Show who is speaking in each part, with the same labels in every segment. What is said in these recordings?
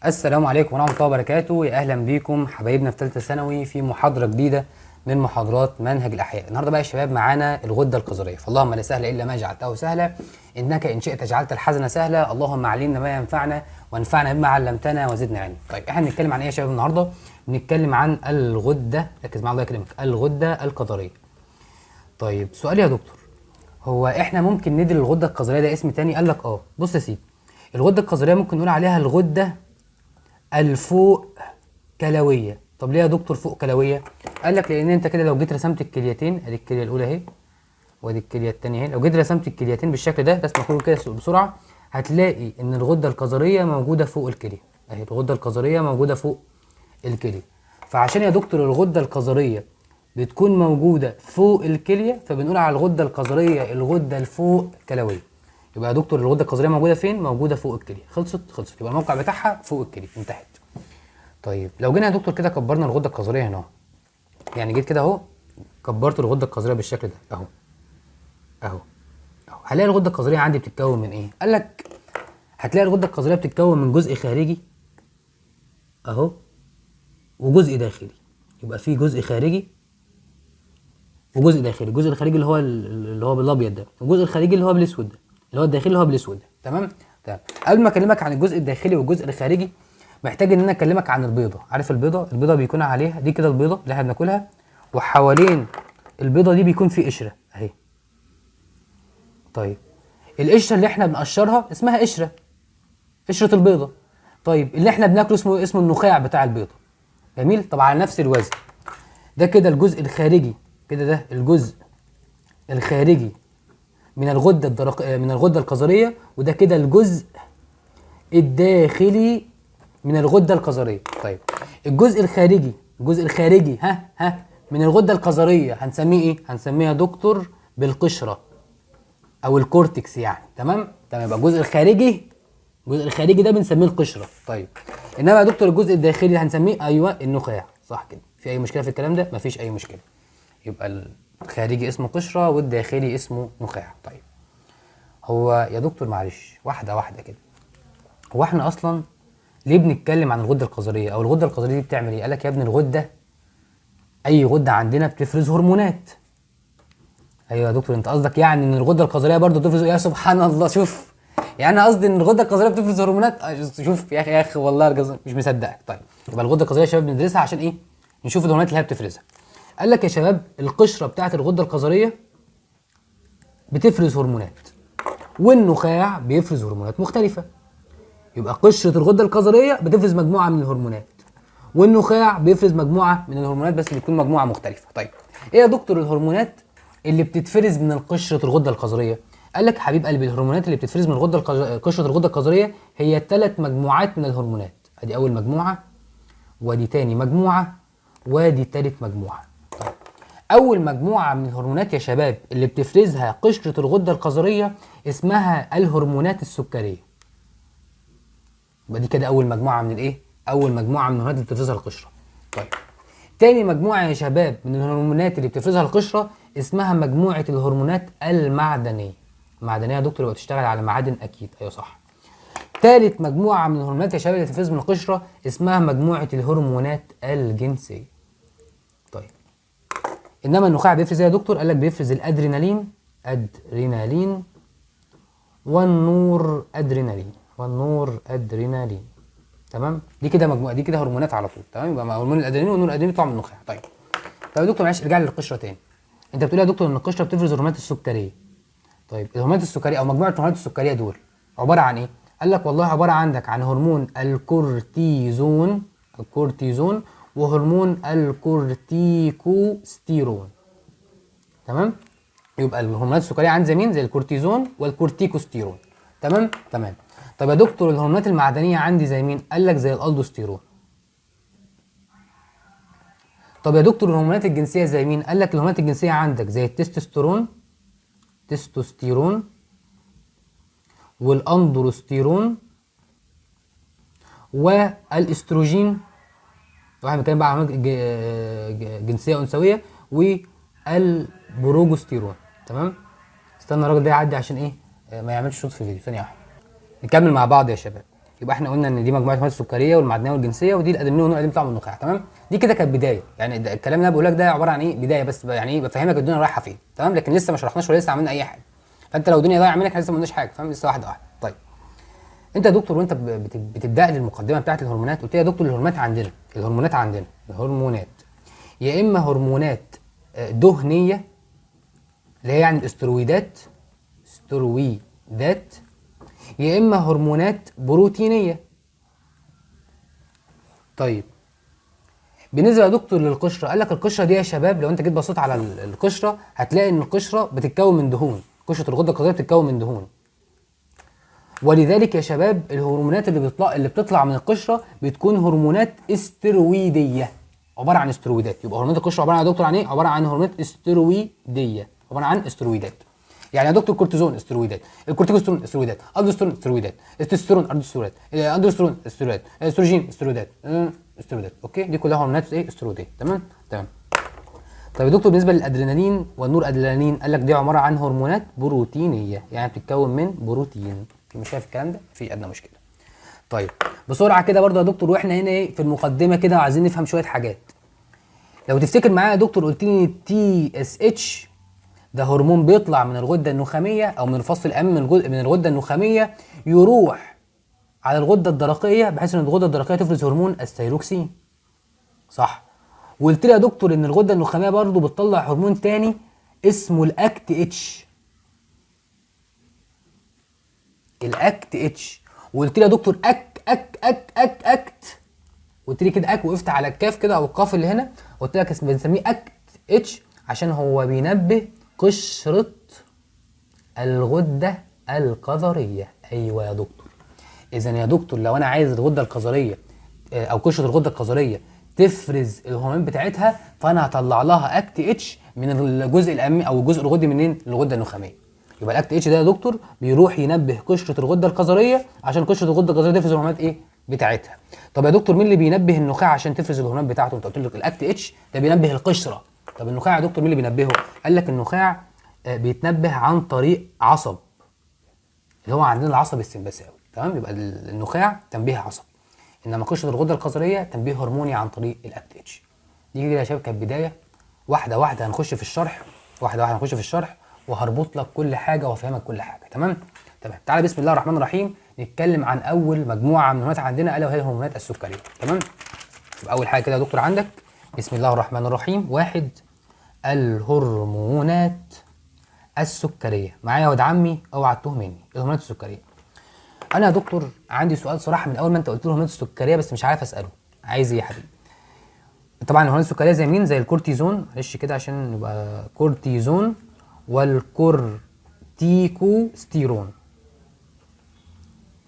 Speaker 1: السلام عليكم ورحمة الله وبركاته. يا أهلا بيكم حبايبنا في ثالثة ثانوي في محاضرة جديدة من محاضرات منهج الأحياء. النهارده بقى يا شباب معانا الغدة الكظرية. فاللهم لا سهل إلا ما جعلته سهلا، إنك إن شئت جعلت الحزن سهلا. اللهم علمنا ما ينفعنا وانفعنا بما علمتنا وزدنا علما. طيب احنا بنتكلم عن إيه يا شباب النهارده؟ بنتكلم عن الغدة، ركز معايا الله يكرمك، الغدة الكظرية. طيب سؤال يا دكتور، هو احنا ممكن ندي للغدة الكظرية ده اسم تاني؟ قال لك اه. بص يا سيدي، الغدة الكظرية ممكن نقول عليها الغدة الفوق كلويه. طب ليه يا دكتور فوق كلويه؟ قال لك لان انت كده لو جيت رسمت الكليتين، ادي الكلية الاولى اهي وادي الكلية الثانية اهي، لو جيت رسمت الكليتين بالشكل ده، رسمه كله كده بسرعة، هتلاقي ان الغدة الكظريه موجودة فوق الكلية اهي، الغدة الكظريه موجودة فوق الكلية. فعشان يا دكتور الغدة الكظريه بتكون موجودة فوق الكلية، فبنقول على الغدة الكظريه الغدة الفوق كلويه. يبقى يا دكتور الغدة الكظريه موجودة فين؟ موجودة فوق الكلية. خلصت؟ خلصت. يبقى الموقع بتاعها فوق الكلية، انتهت. طيب لو جينا يا دكتور كده كبرنا الغدة الكظريه هنا اهو، يعني جيت كده اهو كبرت الغدة الكظريه بالشكل ده اهو اهو اهو، هلاقي الغدة الكظريه عندي بتتكون من ايه؟ قال لك هتلاقي الغدة الكظريه بتتكون من جزء خارجي اهو وجزء داخلي. يبقى في جزء خارجي وجزء داخلي. الجزء الخارجي اللي هو بالابيض ده، والجزء الخارجي اللي هو بالاسود ده، اللي هو الداخلي اللي هو بالاسود ده. تمام؟ تمام. قبل ما اكلمك عن الجزء الداخلي والجزء الخارجي، محتاج ان انا اكلمك عن البيضة. عارف البيضة؟ البيضة بيكون عليها دي كده، البيضة اللي احنا بناكلها، وحوالين البيضة دي بيكون في قشرة اهي. طيب القشرة اللي احنا بنقشرها اسمها قشرة، قشرة البيضة. طيب اللي احنا بناكله اسمه النخاع بتاع البيضة. جميل. طب على نفس الوزن ده كده الجزء الخارجي كده، ده الجزء الخارجي من الغدة من الغدة الكظريه، وده كده الجزء الداخلي من الغدة الكظريه. طيب الجزء الخارجي، الجزء الخارجي ها ها من الغدة الكظريه هنسميه ايه؟ هنسميها دكتور بالقشره او ال cortex يعني. تمام؟ تمام. يبقى الجزء الخارجي، الجزء الخارجي ده بنسميه القشرة. طيب انما يا دكتور الجزء الداخلي هنسميه ايوه النخاع، صح كده؟ في اي مشكلة في الكلام ده؟ مفيش اي مشكلة. يبقى الخارجي اسمه قشرة والداخلي اسمه نخاع. طيب هو يا دكتور معلش واحدة واحدة كده، هو احنا اصلا ليه بنتكلم عن الغدة الكظريه؟ او الغدة الكظريه دي بتعمل ايه؟ قالك يا ابني الغدة، اي غده عندنا بتفرز هرمونات. ايوه يا دكتور انت قصدك يعني ان الغدة الكظريه برضه بتفرز؟ يا سبحان الله، شوف يعني انا قصدي ان الغدة الكظريه بتفرز هرمونات. شوف يا اخي، يا اخي والله مش مصدقك. طيب يبقى الغدة الكظريه يا شباب بندرسها عشان ايه؟ نشوف الهرمونات اللي هي بتفرزها. قال لك يا شباب القشرة بتاعت الغدة الكظريه بتفرز هرمونات، والنخاع بيفرز هرمونات مختلفة. يبقى قشرة الغدة الكظريه بتفرز مجموعة من الهرمونات، والنخاع بيفرز مجموعة من الهرمونات، بس بتكون مجموعة مختلفة. طيب ايه يا دكتور الهرمونات اللي بتتفرز من قشرة الغدة الكظريه؟ قال لك حبيب قلبي الهرمونات اللي بتتفرز من قشرة الغدة الكظريه هي 3 مجموعات من الهرمونات. ادي اول مجموعة، وادي تاني مجموعة، وادي تالت مجموعة. طيب اول مجموعة من الهرمونات يا شباب اللي بتفرزها قشرة الغدة الكظريه اسمها الهرمونات السكريه. يبقى دي كده اول مجموعة من الايه؟ اول مجموعة من الهرمونات اللي بتفرزها القشرة. طيب تاني مجموعة يا شباب من الهرمونات اللي بتفرزها القشرة اسمها مجموعة الهرمونات المعدنية. معدنية يا دكتور يبقى تشتغل على معادن اكيد، ايوه صح. تالت مجموعة من الهرمونات يا شباب اللي بتفرز من القشرة اسمها مجموعة الهرمونات الجنسية. طيب انما النخاع بيفرز ايه يا دكتور؟ قال لك بيفرز الادرينالين، ادرينالين والنور ادرينالين، والنور ادرينالين. تمام؟ دي كده مجموعة، دي كده هرمونات على طول. تمام؟ يبقى هرمون الادرينالين والنور ادرينالين بيطلع من النخاع. طيب طيب يا دكتور معلش ارجع لي للقشره تاني. انت بتقول يا دكتور ان القشرة بتفرز الهرمونات السكريه. طيب الهرمونات السكريه او مجموعة الهرمونات السكريه دول عبارة عن ايه؟ قال لك والله عبارة عندك عن هرمون الكورتيزون، الكورتيزون وهرمون الكورتيكوستيرون. تمام؟ يبقى الهرمونات السكريه عند مين؟ زي الكورتيزون والكورتيكوستيرون. تمام؟ تمام. طب يا دكتور الهرمونات المعدنية عندي زي مين؟ قال لك زي الالدوستيرون. طب يا دكتور الهرمونات الجنسية زي مين؟ قال لك الهرمونات الجنسية عندك زي التستوستيرون، تستوستيرون والاندروستيرون والاستروجين. واحد بيتكلم بقى عن هرمونات جنسية انثويه، والبروجستيرون. تمام؟ استنى الراجل ده يعدي عشان ايه؟ ما يعملش صوت في الفيديو. ثانية واحدة نكمل مع بعض يا شباب. يبقى احنا قلنا ان دي مجموعة الهرمونات السكريه والمعدنيه والجنسيه، ودي الادرينالين والنور بتاع من النخاع. تمام؟ دي كده كانت بداية، يعني ده الكلام اللي انا بقول لك ده عبارة عن ايه؟ بداية بس، يعني ايه؟ بفهمك الدنيا رايحة فين. تمام؟ لكن لسه ما شرحناش ولا لسه عملنا اي حاجة، فانت لو الدنيا ضايعة منك لسه ما قلناش حاجة، فاهم؟ لسه واحدة واحدة. طيب انت يا دكتور وانت بتبدا لي المقدمة بتاعت الهرمونات، قلت لي يا دكتور الهرمونات عندنا، الهرمونات عندنا، الهرمونات يا اما هرمونات دهنية اللي هي يعني الاسترويدات، استرويدات، يا اما هرمونات بروتينيه. طيب بالنسبة يا دكتور للقشره، قال لك القشرة دي يا شباب لو انت جيت بصيت على القشرة هتلاقي ان القشرة بتتكون من دهون، قشرة الغدة الكظريه بتتكون من دهون، ولذلك يا شباب الهرمونات اللي بتطلع من القشرة بتكون هرمونات استرويديه، عبارة عن استرويدات. يبقى هرمونات القشرة عبارة عن يا دكتور عن ايه؟ عبارة عن هرمونات استرويديه، عبارة عن استرويدات. يعني يا دكتور كورتيزون استرويدات، الكورتيكوسترون استرويدات، الدوسترون استرويدات، التستيرون استرويدات، اندروسترون استرويدات، استروجين استرويدات، استرويدات. okay، دي كلها هرمونات ايه؟ استرويديه. تمام؟ تمام. طيب يا دكتور بالنسبة للادرينالين والنور ادرينالين، قال لك دي عبارة عن هرمونات بروتينيه، يعني بتتكون من بروتين. مش شايف الكلام ده؟ في ادنى مشكلة. طيب بسرعة كده برضه يا دكتور واحنا هنا ايه في المقدمة كده عايزين نفهم شوية حاجات. لو تفتكر معايا يا دكتور قلت لي TSH ده هرمون بيطلع من الغدة النخاميه او من الفص الامامي من الغدة النخاميه، يروح على الغدة الدرقية بحيث ان الغدة الدرقية تفرز هرمون الثيروكسين. صح؟ وقلت لي يا دكتور ان الغدة النخاميه برضه بتطلع هرمون تاني اسمه ال ACTH. ال ACTH. وقلت لي يا دكتور اك اك اك اك ACT، قلت لي كده اك، وقفت على الكاف كده او القاف اللي هنا، قلت لك بنسميه ACTH عشان هو بينبه قشرة الغدة الكظرية. ايوه يا دكتور. اذا يا دكتور لو انا عايز الغدة الكظرية او قشرة الغدة الكظرية تفرز الهرمونات بتاعتها، فانا هطلع لها ACTH من الجزء الامامي او الجزء الغدي منين؟ الغدة النخامية. يبقى ال ACTH ده يا دكتور بيروح ينبه قشرة الغدة الكظرية عشان قشرة الغدة الكظرية تفرز الهرمونات ايه؟ بتاعتها. طب يا دكتور مين اللي بينبه النخاع عشان تفرز الهرمونات بتاعته؟ انت قلت لك ال ACTH ده بينبه القشرة. طب النخاع يا دكتور مين اللي بينبهه؟ قال لك النخاع بيتنبه عن طريق عصب اللي هو عندنا العصب السمبثاوي. تمام؟ يبقى النخاع تنبيه عصبي، انما قشرة الغدة الكظريه تنبيه هرموني عن طريق ال ACTH. دي كده يا شباب كانت بداية. واحدة واحدة هنخش في الشرح، واحدة واحدة هنخش في الشرح، وهربط لك كل حاجة وافهمك كل حاجة. تمام؟ تمام. تعالى بسم الله الرحمن الرحيم نتكلم عن اول مجموعة من الهرمونات عندنا، الا وهي الهرمونات السكريه. تمام؟ يبقى اول حاجة كده يا دكتور عندك بسم الله الرحمن الرحيم، واحد، الهرمونات السكريه. معايا يا واد عمي اوعى تتوه مني. الهرمونات السكريه. انا يا دكتور عندي سؤال صراحة من اول ما انت قلت له الهرمونات السكريه بس مش عارف اساله. عايز ايه يا حبيبي؟ طبعا الهرمونات السكريه زي مين؟ زي الكورتيزون، معلش كده عشان نبقى كورتيزون والكورتيكوستيرون.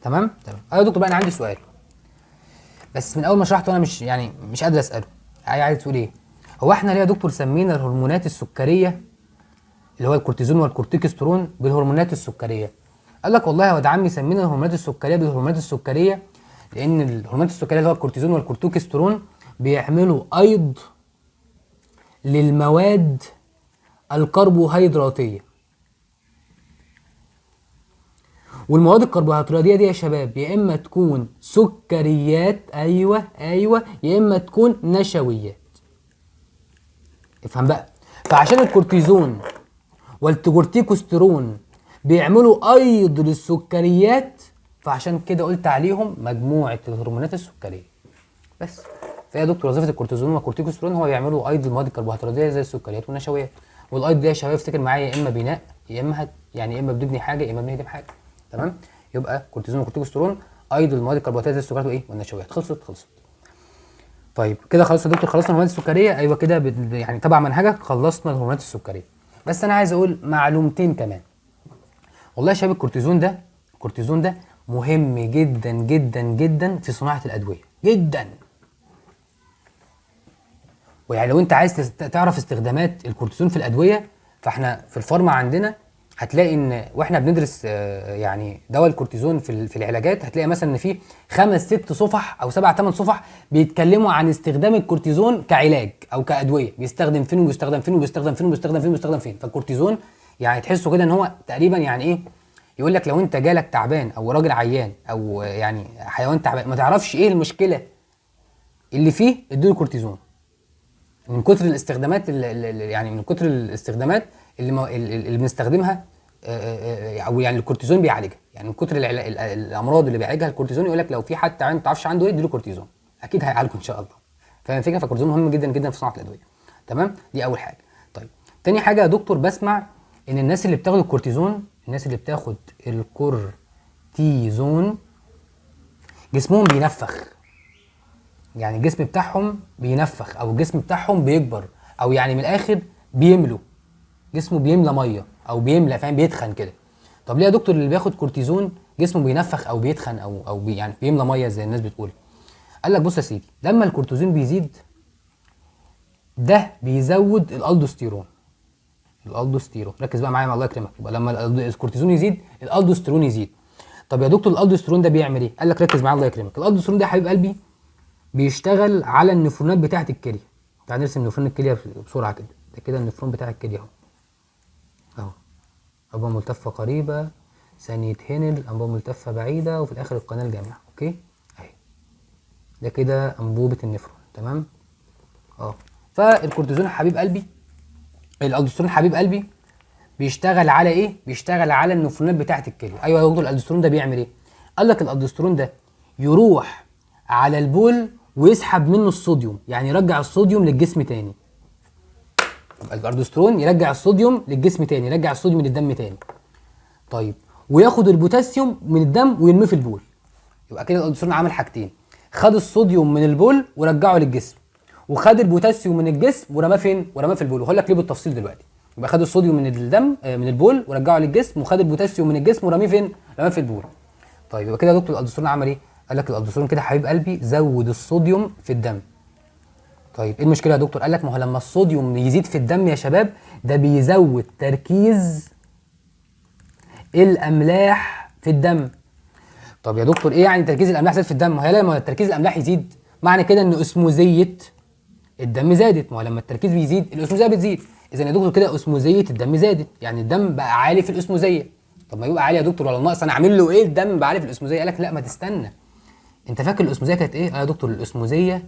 Speaker 1: تمام؟ تمام. ايوه يا دكتور بقى انا عندي سؤال بس من اول ما شرحته انا مش يعني مش قادر اساله. عايز تقول ايه؟ هو احنا ليه يا دكتور سمينا الهرمونات السكريه اللي هو الكورتيزون والكورتيكوستيرون بالهرمونات السكريه؟ قال لك والله يا واد عمي سمينا الهرمونات السكريه بالهرمونات السكريه لان الهرمونات السكريه اللي هو الكورتيزون والكورتيكوستيرون بيعملوا ايض للمواد الكربوهيدراتيه، والمواد الكربوهيدراتيه دي يا شباب يا اما تكون سكريات، ايوه ايوه، يا اما تكون نشويات. افهم بقى. فعشان الكورتيزون والكورتيكوستيرون بيعملوا ايض للسكريات، فعشان كده قلت عليهم مجموعة الهرمونات السكريه. بس فيا دكتور وظيفة الكورتيزون والكورتيكوستيرون هو بيعملوا ايض للمواد الكربوهيدراتيه زي السكريات والنشويات. والايض ده يا شباب افتكر معايا يا اما بناء يا اما هد، يعني يا اما بنبني حاجة يا اما بنهدم حاجة. تمام؟ يبقى كورتيزون وكورتيكوستيرون ايض للمواد الكربوهيدراتيه زي السكريات وايه؟ والنشويات. خلصت خلصت. طيب كده خلاص يا دكتور خلصنا الهرمونات السكريه؟ ايوه كده، يعني تبع منهجك خلصنا الهرمونات السكريه. بس انا عايز اقول معلومتين كمان. والله يا شباب الكورتيزون ده، الكورتيزون ده مهم جدا جدا جدا في صناعة الادوية جدا. ويعني لو انت عايز تعرف استخدامات الكورتيزون في الادوية، فاحنا في ال pharma عندنا هتلاقي ان واحنا بندرس يعني دواء الكورتيزون في العلاجات، هتلاقي مثلا ان في 5 6 صفح او 7 8 صفح بيتكلموا عن استخدام الكورتيزون كعلاج او كادويه، بيستخدم فين وبيستخدم فين وبيستخدم فين وبيستخدم فين وبيستخدم فين. فالكورتيزون يعني تحسه كده ان هو تقريبا يعني ايه، يقول لك لو انت جالك تعبان او راجل عيان او يعني حيوان تعبان ما تعرفش ايه المشكلة اللي فيه، اديله كورتيزون. من كتر الاستخدامات اللي يعني من كتر الاستخدامات اللي بنستخدمها، او يعني الكورتيزون بيعالجها، يعني من كتر الامراض اللي بيعالجها الكورتيزون، يقول لك لو في حد تعبان ما تعرفش عنده ايه اديله كورتيزون، اكيد هيعالجه ان شاء الله. فاهم الفكرة؟ فالكورتيزون مهم جدا جدا في صناعة الادوية. تمام، دي اول حاجة. طيب تاني حاجة يا دكتور، بسمع ان الناس اللي بتاخد الكورتيزون، الناس اللي بتاخد الكورتيزون جسمهم بينفخ، يعني الجسم بتاعهم بينفخ او الجسم بتاعهم بيكبر، او يعني من الاخر بيملوا، جسمه بيملى مية او بيملى، فاهم، بيتخن كده. طب ليه يا دكتور اللي بياخد كورتيزون جسمه بينفخ او بيتخن او بي يعني بيملى مية زي الناس بتقول؟ قال لك بص يا سيدي، لما الكورتيزون بيزيد ده بيزود الالدوستيرون. الالدوستيرون، ركز بقى معايا الله يكرمك. يبقى لما الكورتيزون يزيد الالدوستيرون يزيد. طب يا دكتور الالدوستيرون ده بيعمل ايه؟ قال لك ركز معايا الله يكرمك. الالدوستيرون ده يا حبيب قلبي بيشتغل على النفرونات بتاعه الكلية. تعال نرسم نفرون الكلية بسرعة كده. ده كده النفرون بتاع الكلية اهو، اهو انبوبة ملتفه قريبه، ثانية هنل، انبوبة ملتفه بعيدة، وفي الاخر القناة الجامعة. okay اهي، ده كده انبوبة النفرون. تمام. فالكورتيزون حبيب قلبي، الالدوستيرون حبيب قلبي بيشتغل على ايه؟ بيشتغل على النفرونات بتاعه الكلية. ايوه يا دكتور الالدوستيرون ده بيعمل ايه؟ قال لك الالدوستيرون ده يروح على البول ويسحب منه الصوديوم، يعني يرجع الصوديوم للجسم تاني. يبقى الالدوستيرون يرجع الصوديوم للجسم تاني، يرجع الصوديوم للدم تاني. طيب وياخد البوتاسيوم من الدم ويرميه في البول. يبقى كده الالدوستيرون عمل حاجتين، خد الصوديوم من البول ورجعه للجسم، وخد البوتاسيوم من الجسم ورماه فين؟ ورماه في البول. وهقول لك ليه بالتفصيل دلوقتي. يبقى خد الصوديوم من الدم من البول ورجعه للجسم، وخد البوتاسيوم من الجسم ورميه فين؟ رماه في البول. طيب يبقى كده يا دكتور الالدوستيرون عمل ايه؟ قال لك الالدوستيرون كده حبيب قلبي زود الصوديوم في الدم. طيب ايه المشكلة يا دكتور؟ قال لك ما هو لما الصوديوم يزيد في الدم يا شباب ده بيزود تركيز الاملاح في الدم. طب يا دكتور ايه يعني تركيز الاملاح زاد في الدم؟ ما هي لما تركيز الاملاح يزيد معنى كده ان اسموزيه الدم زادت. ما هو لما التركيز بيزيد الاسموزيه بتزيد. اذا يا دكتور كده اسموزيه الدم زادت، يعني الدم بقى عالي في الاسموزيه. طب ما يبقى عالي يا دكتور ولا ناقص، انا اعمل له ايه الدم بقى عالي في الاسموزيه؟ قال لك لا ما تستنى، انت فاكر الاسموزيه كانت ايه؟ يا دكتور الاسموزيه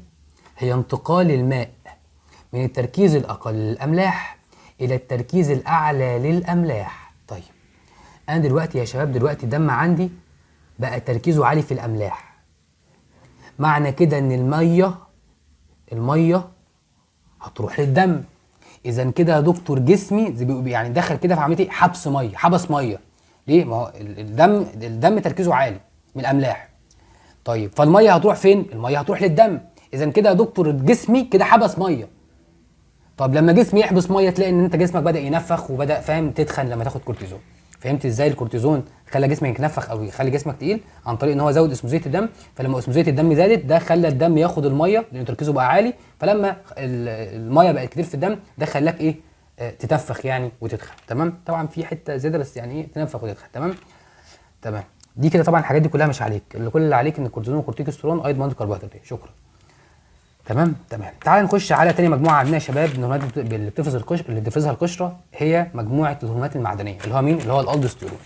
Speaker 1: هي انتقال الماء من التركيز الاقل للاملاح الى التركيز الاعلى للاملاح. طيب انا دلوقتي يا شباب دلوقتي الدم عندي بقى تركيزه عالي في الاملاح، معنى كده ان المية هتروح للدم. اذا كده يا دكتور جسمي يعني دخل كده في عملية ايه؟ حبس مية، حبس مية. ليه؟ ما هو الدم تركيزه عالي من الاملاح. طيب فالميه هتروح فين؟ المية هتروح للدم. اذا كده يا دكتور جسمي كده حبس مية. طب لما جسمي يحبس مية تلاقي ان انت جسمك بدا ينفخ وبدا فاهم تتخن لما تاخد كورتيزون. فهمت ازاي الكورتيزون خلى جسمك يتنفخ او يخلي جسمك تقيل؟ عن طريق ان هو زود اسموزيه الدم. فلما اسموزيه الدم زادت ده خلى الدم ياخد المية لان تركيزه بقى عالي، فلما المية بقت كتير في الدم ده خلاك ايه؟ تتنفخ يعني وتتخن. تمام؟ طبعا في حتة زيادة بس يعني ايه تنفخ وتتخن. تمام؟ تمام. دي كده طبعا الحاجات دي كلها مش عليك، اللي كل اللي عليك ان الكورتيزون والكورتيكوستيرون ايضا مواد كربوهيدرات. شكرا. تمام تمام. تعال نخش على تاني مجموعة عندنا يا شباب من الهرمونات اللي بتفرز القشرة، اللي بتفرزها القشرة، هي مجموعة الهرمونات المعدنية اللي هو مين؟ اللي هو الالدوستيرون.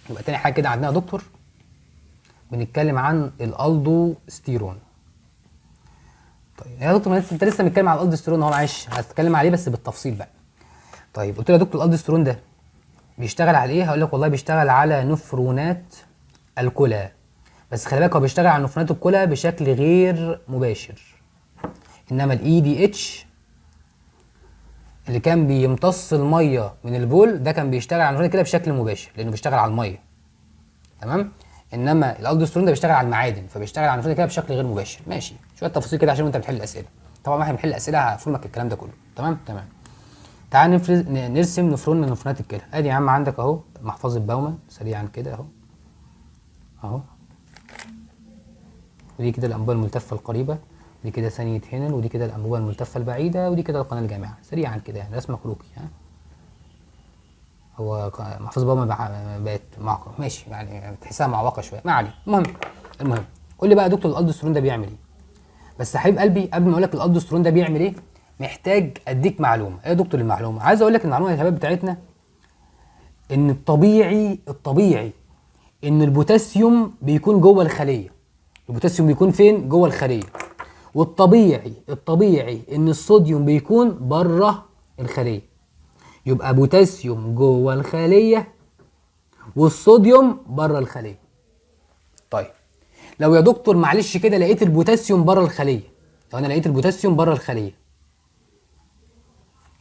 Speaker 1: يبقى تاني حاجة كده عندنا يا دكتور بنتكلم عن الالدوستيرون. طيب يا دكتور انت لسه متكلم على الالدوستيرون اهو، معلش هتكلم عليه بس بالتفصيل بقى. طيب قلت له يا دكتور الالدوستيرون ده بيشتغل على ايه؟ هقول لك والله بيشتغل على نفرونات الكلى، بس خلي بالك هو بيشتغل على نفرونات الكلى بشكل غير مباشر. انما ال ADH اللي كان بيمتص المية من البول ده كان بيشتغل على النفرونات كده بشكل مباشر لانه بيشتغل على المية. تمام؟ انما الالدوستيرون ده بيشتغل على المعادن، فبيشتغل على النفرونات كده بشكل غير مباشر. ماشي، شوية تفاصيل كده عشان وانت بتحل الاسئلة. طبعا احنا بنحل الاسئلة هفهمك الكلام ده كله. تمام تمام. تعال نرسم نفرون من نفرونات الكلى. ادي يا عم عندك اهو محفظة باومان سريعا كده اهو اهو، ودي كده الانبوبة الملتفه القريبة، ودي كده ثانية هنل، ودي كده الانبوبة الملتفه البعيدة، ودي كده القناة الجامعة. سريعا كده يعني رسمه كروكي. ها هو محفظة باومان بقت معقه، ماشي يعني تحسها معوقه شوية، ما علينا. المهم قول لي بقى يا دكتور الالدوستيرون ده بيعمل ايه؟ بس يا حبيب قلبي قبل ما اقول لك الالدوستيرون ده بيعمل ايه محتاج اديك معلومة. ايه يا دكتور المعلومة؟ عايز اقول لك المعلومة يا شباب بتاعتنا ان الطبيعي ان البوتاسيوم بيكون جوه الخلية. البوتاسيوم بيكون فين؟ جوه الخلية. والطبيعي ان الصوديوم بيكون بره الخلية. يبقى بوتاسيوم جوه الخلية والصوديوم بره الخلية. طيب لو يا دكتور معلش كده لقيت البوتاسيوم بره الخلية، لو انا لقيت البوتاسيوم بره الخلية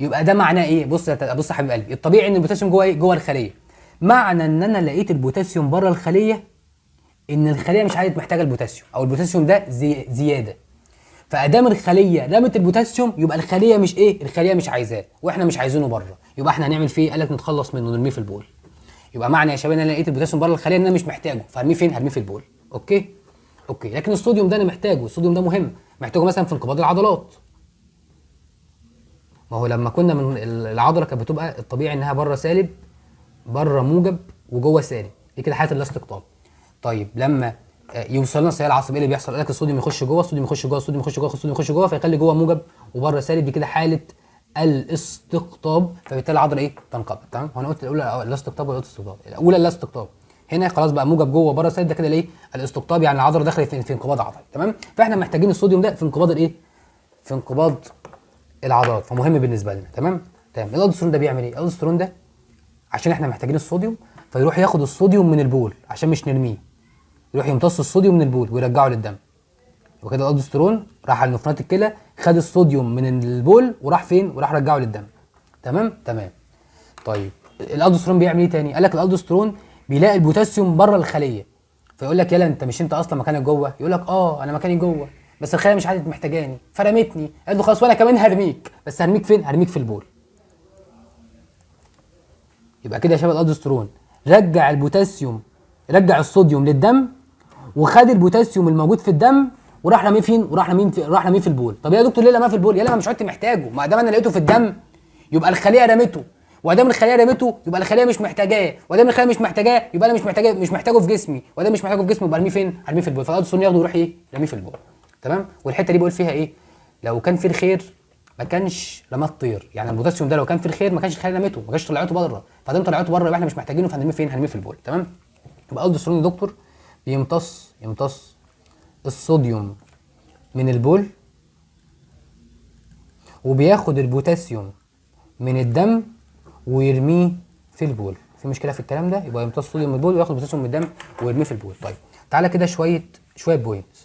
Speaker 1: يبقى ده معناه ايه؟ بص يا حبيب قلبي، الطبيعي ان البوتاسيوم جوه ايه؟ جوه الخلية. معنى ان انا لقيت البوتاسيوم بره الخلية ان الخلية مش عايزه محتاجه البوتاسيوم، او البوتاسيوم ده زيادة. فادام الخلية رمت البوتاسيوم يبقى الخلية مش ايه؟ الخلية مش عايزاه، واحنا مش عايزينه بره، يبقى احنا هنعمل فيه ايه؟ قال لك نتخلص منه، نرميه في البول. يبقى معنى يا شباب ان انا لقيت البوتاسيوم بره الخلية ان انا مش محتاجه، فهرميه فين؟ هرميه في البول. okay؟ okay. لكن الصوديوم ده انا محتاجه، الصوديوم ده مهم، محتاجه مثلا في انقباض العضلات. ما هو لما كنا من العضلة كانت بتبقى الطبيعي انها بره سالب، بره موجب، وجوه سالب، دي كده حاله اللاستقطاب. طيب لما يوصل لنا سيال عصبي ايه اللي بيحصل؟ قال لك الصوديوم يخش جوه، الصوديوم يخش جوه، الصوديوم يخش جوه، الصوديوم يخش جوه، فيخلي جوه موجب وبره سالب، دي كده حاله الاستقطاب، فبالتالي العضلة ايه؟ تنقبض. تمام؟ هو انا قلت الاولى الاستقطاب ولا قلت الاستقطاب؟ الاولى الاستقطاب. هنا خلاص بقى موجب جوه وبره سالب، ده كده الايه؟ الاستقطاب، يعني العضلة دخلت في انقباض عضلي. تمام؟ فاحنا محتاجين الصوديوم ده في انقباض الايه؟ في انقباض العضلات، فمهم بالنسبة لنا. تمام؟ تمام. الالدوستيرون ده بيعمل ايه؟ الالدوستيرون ده عشان احنا محتاجين الصوديوم، فيروح ياخد الصوديوم من البول عشان مش نرميه، يروح يمتص الصوديوم من البول ويرجعه للدم. وكده الالدوستيرون راح على نفرونات الكلى، خد الصوديوم من البول وراح فين؟ وراح رجعه للدم. تمام؟ تمام. طيب الالدوستيرون بيعمل ايه تاني؟ قال لك الالدوستيرون بيلاقي البوتاسيوم بره الخلية، فيقول لك يلا انت مش انت اصلا مكانك جوه؟ يقول لك اه انا مكاني جوه، بس الخلية مش عادت محتاجاني فرمتني. قال له خلاص وانا كمان هرميك، بس هرميك فين؟ هرميك في البول. يبقى كده يا شباب الالدوستيرون رجع البوتاسيوم، رجع الصوديوم للدم، وخد البوتاسيوم الموجود في الدم وراح رمية فين؟ وراح رمية في البول. طب يا دكتور ليه رماه في البول؟ يلا ما مش عدت محتاجه، ما دام انا لقيته في الدم يبقى الخلية رمته، وادام الخلية رمته يبقى الخلية مش محتاجاه، وادام الخلية مش محتاجاه يبقى انا مش محتاجه في جسمي، وادام مش محتاجه في جسمي يبقى ارميه فين؟ ارميه في البول. فالالدوستيرون ياخده ويروح ايه؟ رمية في البول. تمام؟ والحتة دي بقول فيها ايه؟ لو كان في الخير ما كانش رماه الطير، يعني البوتاسيوم ده لو كان في الخير ما كانش الخلية رمته، ما كانش طلعته بره، فادام طلعته بره يبقى احنا مش محتاجينه، فهنرميه فين؟ هنرميه في البول. تمام؟ يبقى الالدوستيرون يا دكتور بيمتص الصوديوم من البول، وبياخد البوتاسيوم من الدم ويرميه في البول. في مشكلة في الكلام ده؟ يبقى يمتص الصوديوم من البول وياخد البوتاسيوم من الدم ويرميه في البول. طيب تعالى كده شوية points.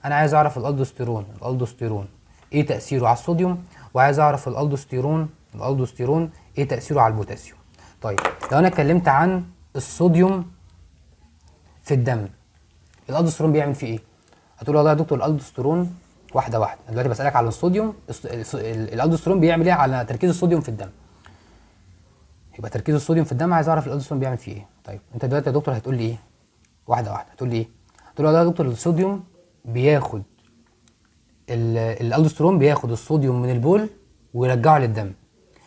Speaker 1: انا عايز اعرف الالدوستيرون ايه تاثيره على الصوديوم، وعايز اعرف الالدوستيرون ايه تاثيره على البوتاسيوم. طيب لو انا اتكلمت عن الصوديوم في الدم، الالدوستيرون بيعمل فيه ايه؟ هتقول والله يا دكتور الالدوستيرون، واحدة واحدة، انا دلوقتي بسالك على الصوديوم، الالدوستيرون بيعمل ايه على تركيز الصوديوم في الدم؟ يبقى تركيز الصوديوم في الدم عايز اعرف الالدوستيرون بيعمل فيه ايه. طيب انت دلوقتي يا دكتور هتقول لي ايه؟ واحدة واحدة، هتقول لي ايه؟ هتقول والله يا دكتور الصوديوم بياخد الالدوستيرون بياخد الصوديوم من البول ويرجعه للدم.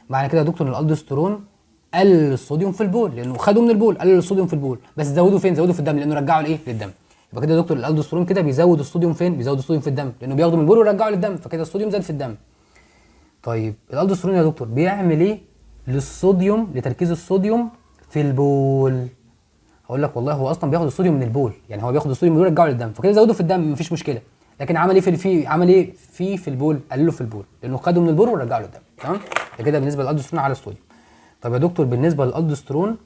Speaker 1: معنى كده يا دكتور ان الالدوستيرون قلل الصوديوم في البول، لانه خده من البول، قلل الصوديوم في البول، بس زوده فين؟ زوده في الدم، لانه رجعه لايه؟ للدم. يبقى كده يا دكتور الالدوستيرون كده بيزود الصوديوم فين؟ بيزود الصوديوم في الدم، لانه بياخده من البول ويرجعه للدم، فكده الصوديوم زاد في الدم. طيب الالدوستيرون يا دكتور بيعمل ايه للصوديوم، لتركيز الصوديوم في البول؟ هقول لك والله هو اصلا بياخد الصوديوم من البول، يعني هو بياخد الصوديوم من البول ويرجعه للدم، فكده زوده في الدم مفيش مشكلة، لكن عمل ايه عمل ايه في البول؟ قلله في البول، لانه خده من البول ورجعه للدم. تمام؟ ده كده بالنسبة للالدوستيرون على الصوديوم. طب يا دكتور بالنسبة للالدوستيرون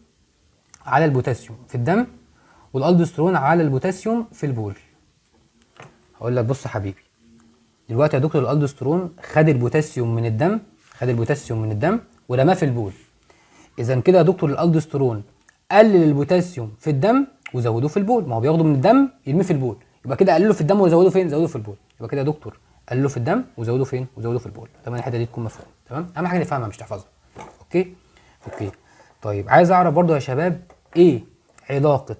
Speaker 1: على البوتاسيوم في الدم والالدوستيرون على البوتاسيوم في البول، هقول لك بص يا حبيبي، دلوقتي يا دكتور الالدوستيرون خد البوتاسيوم من الدم، خد البوتاسيوم من الدم ورماه في البول. اذا كده يا دكتور الالدوستيرون قلل البوتاسيوم في الدم وزوده في البول، ما هو بياخده من الدم يرميه في البول، يبقى كده قلله في الدم وزوده فين؟ زوده في البول. يبقى كده يا دكتور قلله في الدم وزوده فين؟ وزوده في البول. تمام، الحتة دي تكون مفهومه. تمام، اهم حاجة نفهمها مش تحفظها. okay okay. طيب عايز اعرف برضو يا شباب ايه علاقة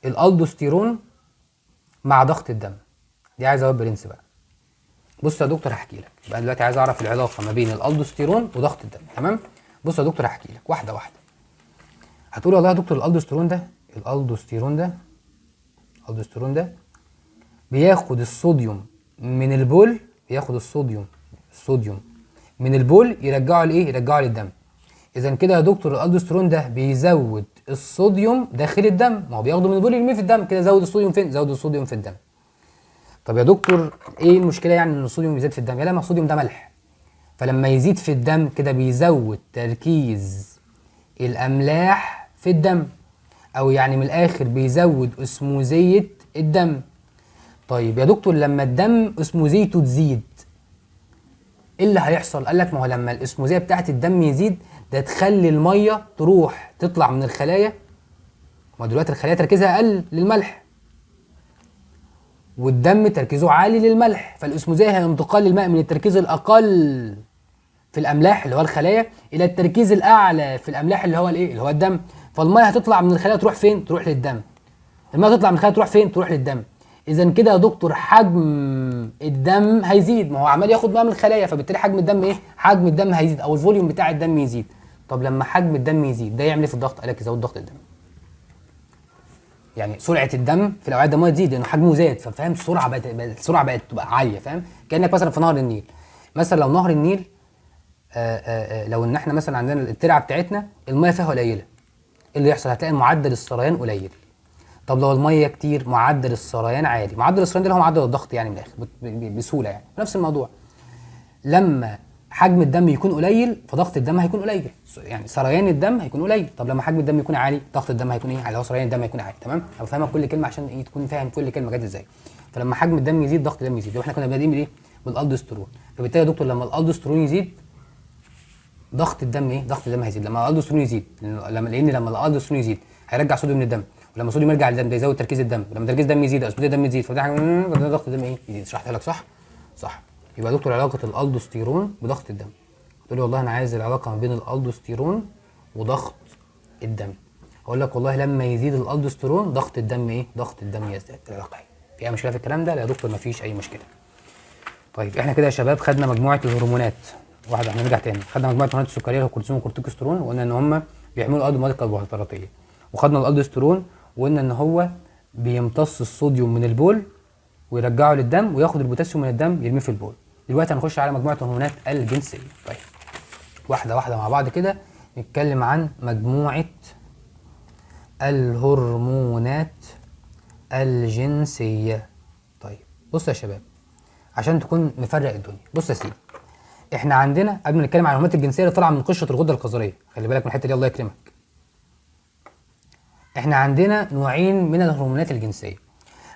Speaker 1: الالدوستيرون مع ضغط الدم؟ دي عايز اقول برنس بقى. بص يا دكتور هحكي لك، يبقى دلوقتي عايز اعرف العلاقة ما بين الالدوستيرون وضغط الدم. تمام، بص يا دكتور هحكي لك واحدة واحدة. هتقول والله يا دكتور الالدوستيرون ده بياخد الصوديوم من البول، بياخد الصوديوم من البول يرجعه لايه؟ يرجعه للدم. اذا كده يا دكتور الالدوستيرون ده بيزود الصوديوم داخل الدم، ما هو بياخده من البول يرميه في الدم، كده زود الصوديوم فين؟ زود الصوديوم في الدم. طب يا دكتور ايه المشكلة يعني ان الصوديوم يزيد في الدم؟ يا لا، ما الصوديوم ده ملح، فلما يزيد في الدم كده بيزود تركيز الاملاح في الدم، او يعني من الاخر بيزود اسموزيه الدم. طيب يا دكتور لما الدم اسموزيته تزيد ايه اللي هيحصل؟ قال لك ما هو لما الاسموزيه بتاعت الدم يزيد ده تخلي المية تروح تطلع من الخلايا، ما دلوقتي الخلايا تركيزها اقل للملح والدم تركيزه عالي للملح، فالاسموزيه هي انتقال الماء من التركيز الاقل في الاملاح اللي هو الخلايا الى التركيز الاعلى في الاملاح اللي هو الايه؟ اللي هو الدم. فالميه هتطلع من الخلايا تروح فين؟ تروح للدم. المية تطلع من الخلايا تروح فين؟ تروح للدم. اذا كده يا دكتور حجم الدم هيزيد، ما هو عمال ياخد مية من الخلايا، فبالتالي حجم الدم ايه؟ حجم الدم هيزيد، او ال volume بتاع الدم يزيد. طب لما حجم الدم يزيد ده يعمل ايه في الضغط؟ قال لك يزود ضغط الدم. يعني سرعة الدم في الاوعية الدموية تزيد لانه حجمه زاد، ففاهم السرعة بقت تبقى عالية، فاهم؟ كانك مثلا في نهر النيل، مثلا لو نهر النيل لو ان احنا مثلا عندنا الترعه بتاعتنا المية فيها قليله، ايه اللي يحصل؟ هتلاقي معدل السريان قليل. طب لو المية كتير معدل السريان عالي. معدل السريان ده اللي هو معدل الضغط يعني من الاخر بسهولة يعني. نفس الموضوع لما حجم الدم يكون قليل فضغط الدم هيكون قليل، يعني سريان الدم هيكون قليل. طب لما حجم الدم يكون عالي ضغط الدم هيكون ايه؟ اللي هو سريان الدم هيكون عالي. تمام؟ انا بفهمك كل كلمة عشان ايه؟ تكون فاهم كل كلمة جت ازاي. فلما حجم الدم يزيد ضغط الدم يزيد. واحنا كنا بادئين بالايه؟ بالالدوستيرون. فبالتالي يا دكتور لما الالدوستيرون يزيد ضغط الدم ايه؟ ضغط الدم هيزيد. لما الالدوستيرون يزيد، لان لما الالدوستيرون يزيد هيرجع صوديوم للدم، ولما الصوديوم يرجع للدم ده يزود تركيز الدم، ولما تركيز الدم يزيد اسموزيه الدم تزيد، فده حاجة ضغط الدم ايه؟ يزيد. شرحتها لك صح؟ صح. يبقى يا دكتور علاقة الالدوستيرون بضغط الدم. تقول لي والله انا عايز العلاقة ما بين الالدوستيرون وضغط الدم. اقول لك والله لما يزيد الالدوستيرون ضغط الدم ايه؟ ضغط الدم يزداد. العلاقة اهي. في اي مشكلة في الكلام ده؟ لا يا دكتور مفيش اي مشكلة. طيب احنا كده يا شباب خدنا مجموعة الهرمونات واحدة، احنا نرجع تاني. خدنا مجموعة الهرمونات السكريه اللي هو الكورتيزون والكورتيكوستيرون، وقلنا ان هم بيعملوا ايض المواد الكربوهيدراتيه، وخدنا الالدوستيرون وقلنا ان هو بيمتص الصوديوم من البول ويرجعه للدم، وياخد البوتاسيوم من الدم يرميه في البول. دلوقتي هنخش على مجموعة الهرمونات الجنسية. طيب واحدة واحدة مع بعض كده نتكلم عن مجموعة الهرمونات الجنسية. طيب بص يا شباب عشان تكون مفرق الدنيا. بص يا سيدي، احنا عندنا قبل ما نتكلم عن الهرمونات الجنسية اللي طالعه من قشرة الغدة الكظريه، خلي بالك من الحتة دي الله يكرمك. احنا عندنا نوعين من الهرمونات الجنسية.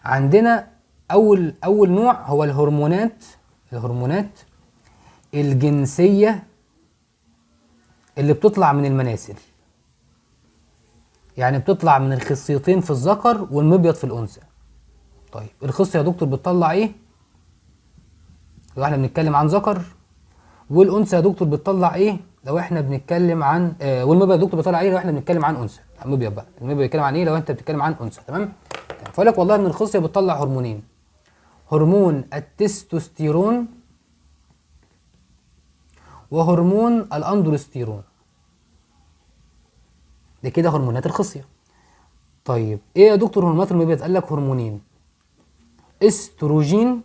Speaker 1: عندنا اول نوع هو الهرمونات الجنسية اللي بتطلع من المناسل، يعني بتطلع من الخصيتين في الذكر والمبيض في الانثى. طيب الخصيه يا دكتور بتطلع ايه؟ لو احنا بنتكلم عن ذكر. والانثى يا دكتور بتطلع ايه؟ لو احنا بنتكلم عن والمبيض يا دكتور بيطلع ايه لو احنا بنتكلم عن انثى؟ المبيض بقى، المبيض بيتكلم عن ايه لو انت بتتكلم عن انثى؟ تمام؟ فاقول لك والله ان الخصيه بتطلع هرمونين، هرمون التستوستيرون وهرمون الاندروستيرون. ده كده هرمونات الخصيه. طيب ايه يا دكتور هرمونات المبيض؟ قال لك هرمونين، استروجين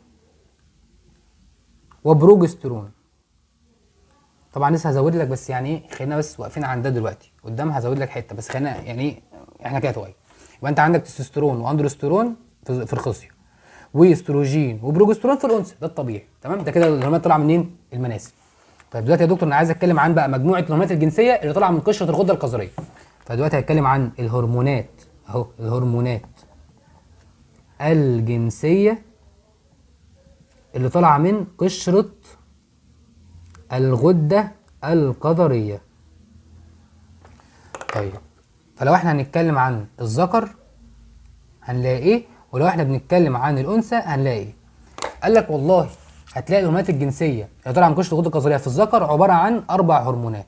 Speaker 1: وبروجسترون. طبعا لسه هزود لك، بس يعني ايه، خلينا بس واقفين عند ده دلوقتي، قدام هزود لك حتة، بس خلينا يعني ايه احنا كده طيب. يبقى انت عندك تستوستيرون واندروستيرون في الخصيه، واستروجين وبروجسترون في الانثى، ده الطبيعي. تمام؟ ده كده الهرمونات طالعه منين؟ المناسل. طيب دلوقتي يا دكتور انا عايز اتكلم عن بقى مجموعة الهرمونات الجنسية اللي طالعه من قشرة الغدة الكظريه. فدلوقتي هتكلم عن الهرمونات اهو، الهرمونات الجنسية اللي طالعه من قشرة الغدة الكظريه. طيب فلو احنا هنتكلم عن الذكر هنلاقي ايه، ولو احنا بنتكلم عن الانثى هنلاقي ايه؟ قال لك والله هتلاقي الهرمونات الجنسية اللي طالعه من قشرة الغدة الكظريه في الذكر عبارة عن 4 هرمونات.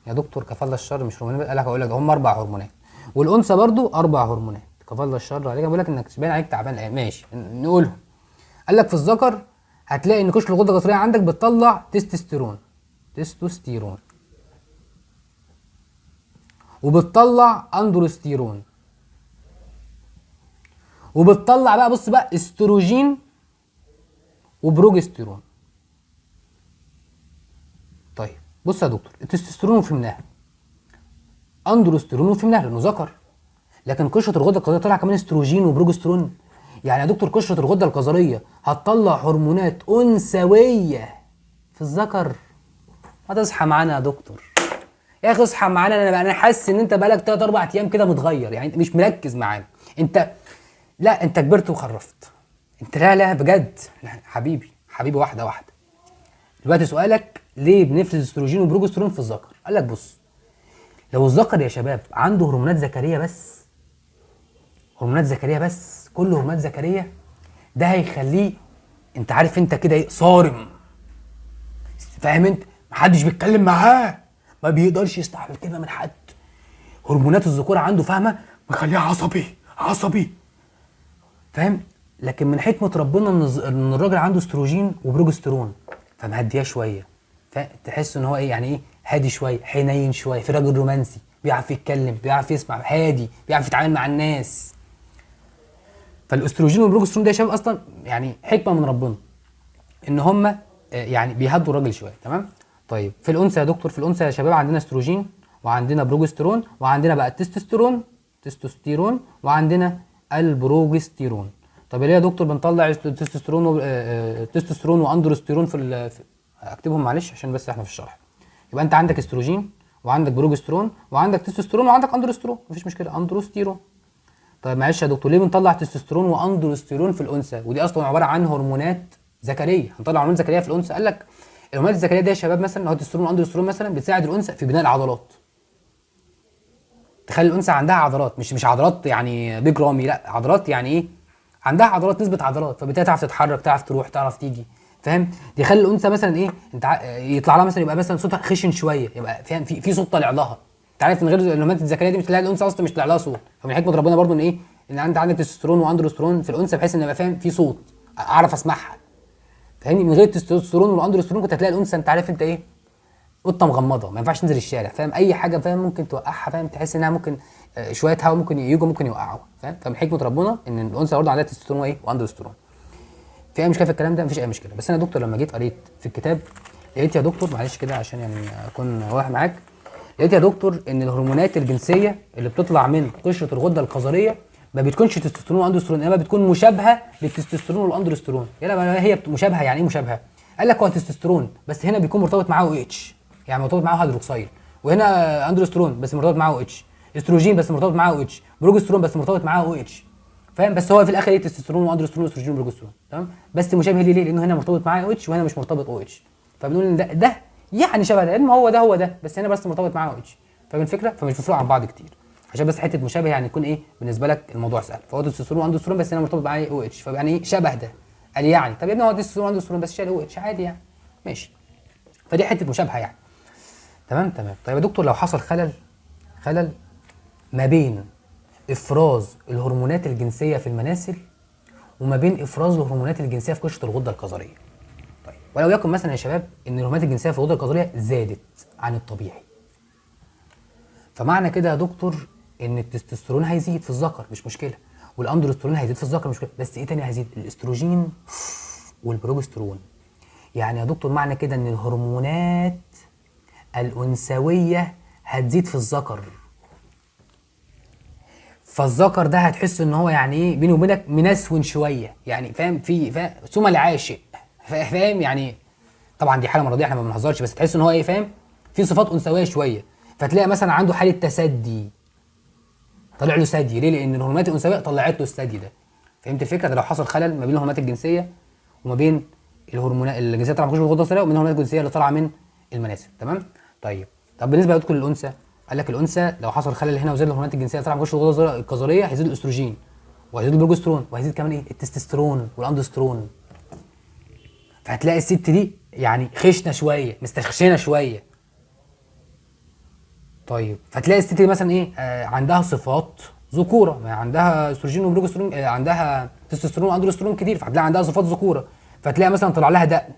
Speaker 1: يا دكتور كفى الله الشر مش هرمونات، قال لك هقول لك هم 4 هرمونات، والانثى برضو 4 هرمونات. كفى الله الشر عليك، بقول لك انك باين عليك تعبان. ماشي نقولهم. قال لك في الذكر هتلاقي ان قشرة الغدة الكظريه عندك بتطلع تستوستيرون، تستوستيرون، وبتطلع اندروستيرون، وبتطلع بقى بص بقى استروجين وبروجستيرون. طيب بص يا دكتور، التستوستيرون فهمناها، اندروستيرون وفهمناها لانه ذكر، لكن قشرة الغدة الكظريه طلع كمان استروجين وبروجسترون. يعني يا دكتور قشرة الغدة الكظريه هتطلع هرمونات انثويه في الذكر؟ ما تصحى معانا يا دكتور يا اخي، اصحى معانا. انا حاسس ان انت بقالك 3 4 ايام كده متغير، يعني انت مش مركز معانا. انت لا، انت كبرت وخرفت انت. لا لا بجد، لا حبيبي حبيبي، واحدة واحدة. دلوقتي سؤالك ليه بنفرز استروجين وبروجسترون في الذكر؟ قال لك بص، لو الذكر يا شباب عنده هرمونات ذكريه بس، هرمونات ذكريه بس، كل هرمونات ذكريه، ده هيخليه انت عارف انت كده ايه، صارم، فاهم انت؟ محدش بيتكلم معاه، ما بيقدرش يستحمل كلمة من حد. هرمونات الذكورة عنده فاهمه مخليه عصبي عصبي، فاهم؟ لكن من حكمه ربنا ان الراجل عنده استروجين وبروجسترون، فمهديه شوية، فتحس ان هو ايه، يعني ايه، هادي شوية، حنين شوية، في راجل رومانسي، بيعرف يتكلم، بيعرف يسمع، هادي، بيعرف يتعامل مع الناس. فالاستروجين والبروجسترون ده يا شباب اصلا يعني حكمه من ربنا ان هم يعني بيهدوا الراجل شوية، تمام؟ طيب في الانثى يا دكتور، في الانثى يا شباب عندنا استروجين وعندنا بروجسترون وعندنا بقى التستوستيرون، تستوستيرون، وعندنا البروجستيرون. طب ليه يا دكتور بنطلع تستوستيرون تستوستيرون واندروستيرون في اكتبهم معلش عشان بس احنا في الشرح. يبقى انت عندك استروجين وعندك بروجسترون وعندك تستوستيرون وعندك اندروستيرون، مفيش مشكلة، اندروستيرون. طيب معلش يا دكتور، ليه بنطلع تستوستيرون واندروستيرون في الانثى؟ ودي اصلا عبارة عن هرمونات ذكريه، هنطلع هرمونات ذكريه في الانثى؟ قال لك الهرمونات الذكريه دي يا شباب مثلا اللي هو تستوستيرون واندروستيرون مثلا بتساعد الانثى في بناء العضلات، تخلي الانثى عندها عضلات، مش عضلات يعني بيج رامي، لا عضلات يعني ايه، عندها عضلات، نسبه عضلات، فبالتالي تعرف تتحرك، تعرف تروح، تعرف تيجي، فاهم؟ دي يخلي الانثى مثلا ايه، انت يطلع لها مثلا، يبقى مثلا صوتها خشن شوية، يبقى فاهم في صوت طالع لها. انت عارف من غير الهرمونات الذكريه دي مش تلاقي الانثى اصلا مش طالع لها صوت. فمن حكمه ربنا برضو ان ايه، ان انت عندك تستوستيرون واندروستيرون في الانثى بحيث ان يبقى فاهم في صوت اعرف اسمعها، فاهمني؟ من غير التستوستيرون والاندروستيرون كنت هتلاقي الانثى انت عارف انت ايه، قطة مغمضه، ما ينفعش تنزل الشارع، فاهم؟ اي حاجة فاهم ممكن توقعها، فاهم؟ تحس انها ممكن شوية هواء ممكن يجوا ممكن يوقعوها، فاهم؟ فمن حكمه ربنا ان الانثى برضه عندها تستوستيرون وايه واندروستيرون. في اي مشكلة في الكلام ده؟ مفيش اي مشكلة. بس انا يا دكتور لما جيت قريت في الكتاب لقيت يا دكتور، معلش كده عشان يعني اكون واضح معاك، لقيت يا دكتور ان الهرمونات الجنسية اللي بتطلع من قشرة الغدة الكظريه ما بتكونش تستوستيرون واندروستيرون، انما بتكون مشابهة للتستوستيرون والاندروستيرون. يلا هي مشابهة، يعني ايه مشابهة؟ قال لك هو تستوستيرون بس هنا بيكون مرتبط معاه OH، يعني مرتبط معاه هيدروكسيل، وهنا اندروستيرون بس مرتبط معاه OH، استروجين بس مرتبط معاه OH، بروجسترون بس مرتبط معاه OH، فاهم؟ بس هو في الاخر ايه، تستوستيرون واندروستيرون واستروجين وبروجسترون، تمام؟ بس مشابه ليه؟ لانه هنا مرتبط معاه OH وهنا مش مرتبط OH، فبنقول ان ده يعني شبه ده، ما هو ده هو ده، بس هنا بس مرتبط معاه OH، فاهم الفكرة؟ فمش بيفرقوا عن بعض كتير، عشان بس حتة مشابه يعني يكون ايه بالنسبة لك الموضوع سهل. فهو تستوستيرون واندروستيرون بس هنا مرتبط معاه OH، فيعني ايه شبه ده. قال يعني طب يا ابني هو تستوستيرون واندروستيرون بس شال OH عادي يعني، ماشي. فدي حتة مشابهة يعني، تمام تمام. طيب يا دكتور لو حصل خلل ما بين افراز الهرمونات الجنسية في المناسل وما بين افراز الهرمونات الجنسية في قشرة الغدة الكظريه. طيب ولو يكن مثلا يا شباب ان الهرمونات الجنسية في الغدة الكظريه زادت عن الطبيعي، فمعنى كده يا دكتور ان التستوستيرون هيزيد في الذكر مش مشكلة، والاندروستيرون هيزيد في الذكر مش مشكلة، بس ايه تاني هيزيد؟ الاستروجين والبروجسترون. يعني يا دكتور معنى كده ان الهرمونات الانثوية هتزيد في الذكر، فالذكر ده هتحس ان هو يعني ايه بيني وبينك منسون شوية، يعني فاهم في فاهم ثم العاشق، فاهم يعني. طبعا دي حاله مرضية احنا ما بنهزرش، بس تحس ان هو ايه فاهم في صفات انثويه شوية، فتلاقي مثلا عنده حاله تثدي، طلع له ثدي. ليه؟ لان الهرمونات الانثوية طلعت له الثدي ده. فهمت الفكرة؟ ده لو حصل خلل ما بين الهرمونات الجنسية وما بين الهرمونات الجنسية طالعه من الغدة الكظريه ومن الهرمونات الجنسية اللي طالعه من المناسل، تمام؟ طيب طب بالنسبة لدكتور الانثى، قال لك الانثى لو حصل خلل هنا وزاد الهرمونات الجنسية طالعه من الغدة الكظريه هيزيد الاستروجين وهيزيد البروجسترون وهيزيد كمان ايه؟ التستوستيرون والاندروستيرون. فهتلاقي الست دي يعني خشنه شوية، مستخشنه شوية. طيب فتلاقي الست دي مثلا ايه؟ عندها صفات ذكوره، ما عندها استروجين وبروجسترون، عندها تستوستيرون واندروستيرون كتير، فهتلاقي عندها صفات ذكوره، فتلاقي مثلا طلع لها دقن.